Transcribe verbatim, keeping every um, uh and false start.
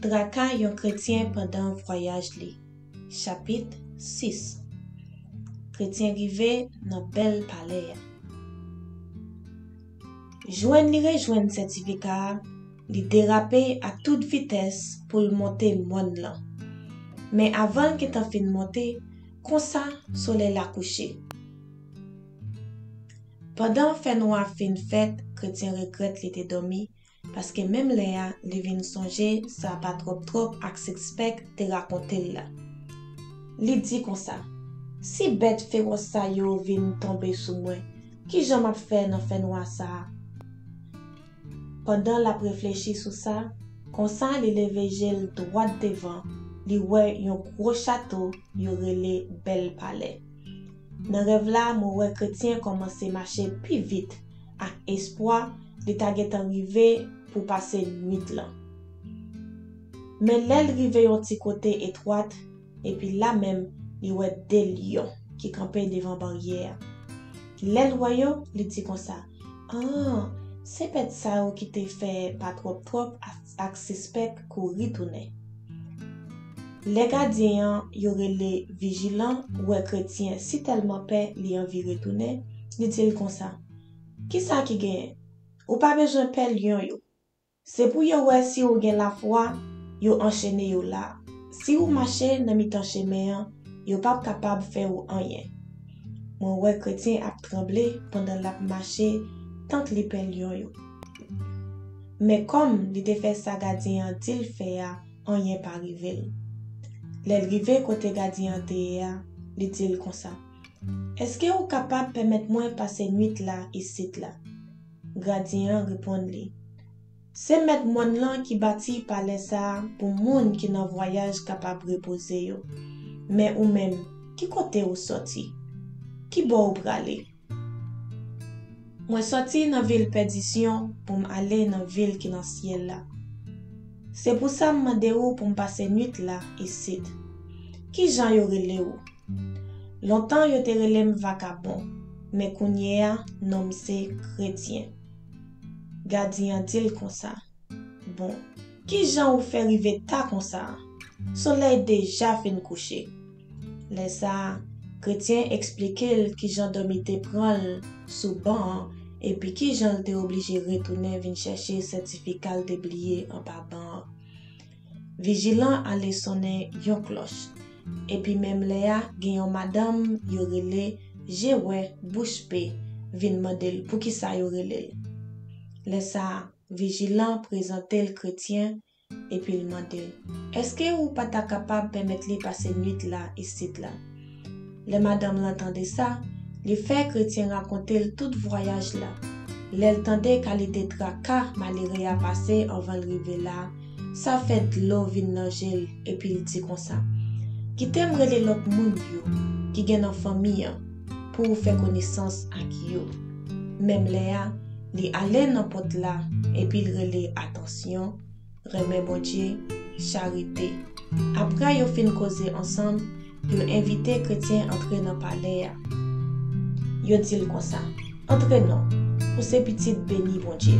Traka yon kretyen pandan vwayaj li. Chapit sis. Kretyen rive nan bèl palè a. Jwenn li rejwenn sètifika a, li derape ak tout vitès pou l monte mòn lan. Men avan l gentan fin monte, konsa solèy la kouche. Pandan fènwa fin fèt, kretyen regrèt li te dòmi, paske menm lè a, li vin sonje sa Patwòptwòp ak Sispèk te rakonte l la. Li di konsa, "Si bèt fewòs sa yo vin tonbe sou mwen, ki jan m ap fè nan fènwa sa a?" Pandan l ap reflechi sou sa, konsa li leve je l dwat devan, li wè yon gwo chato yo rele Bèl Palè. Nan rèv la, mwen wè kretyen kòmanse mache pi vit ak espwa li ta gentan rive pou pase nwit lan. Men lè l rive yon ti kote etwat, epi la menm, li wè de lyon ki kanpe devan baryè a. Lè l wè yo, li di konsa, "Ah, se bèt sa yo ki te fè Patwòptwòp ak, ak Sispèk kouri tounen." Lè gadyen an yo rele Vijilan wè kretyen si tèlman pè li anvi retounen, li di l konsa, "Kisa ki genyen? Ou pa bezwen pè lyon yo. Se pou yo wè si ou gen lafwa, yo anchene yo la. Si ou mache nan mitan chemen an, yo p ap kapab fè ou anyen." Mwen wè kretyen ap tranble pandan l ap mache tank li pè lyon yo. Men kòm li te fè sa gadyen an di l fè a, anyen pa rive l. Lè l rive kote gadyen an te ye a, li di l konsa, "Èske ou kapab pèmèt mwen pase nwit la isit la?" Gadyen an reponn li, "Se mèt mòn lan ki bati palè sa a pou moun ki nan vwayaj kapab repoze yo. Men ou menm, ki kote ou sòti? Ki bò ou prale?" "Mwen sòti nan vil pèdisyon pou m ale nan vil ki nan syèl la. Se pou sa m mande ou pou m pase nwit la isit. Ki jan yo rele ou?" "Lontan yo te rele m vakabon, men kounye a, non m se kretyen." Gadyen an di l konsa, "Bon, ki jan ou fè rive ta konsa a? Solèy deja fin kouche." Lè sa a, kretyen eksplike l ki jan dòmi te pran l sou ban an, epi ki jan l te oblije retounen vin chèche sètifika l te bliye anba ban an. Vijilan ale sonnen yon klòch. Epi menm lè a, gen yon madanm yo rele Je Wè Bouch Pe vin mande l poukisa yo rele l. Lè sa a, Vijilan prezante l kretyen, epi l mande l, "Èske ou pa ta kapab pèmèt li pase nwit la isit la?" Lè madanm lan tande sa, li fè kretyen rakonte l tout vwayaj la. Lè l tande kalite traka malere a pase anvan l rive la, sa fè dlo vin nan je l, epi l di konsa, "Kite m rele lòt moun yo ki gen nan fanmi an pou w fè konesans ak yo." Menm lè a, li ale nan pòt la, epi l rele atansyon, renmen Bondye, charite. Apre yo fin koze ansanm, yo envite kretyen antre nan palè a. Yo di l konsa, "Antre non, ou se pitit beni Bondye."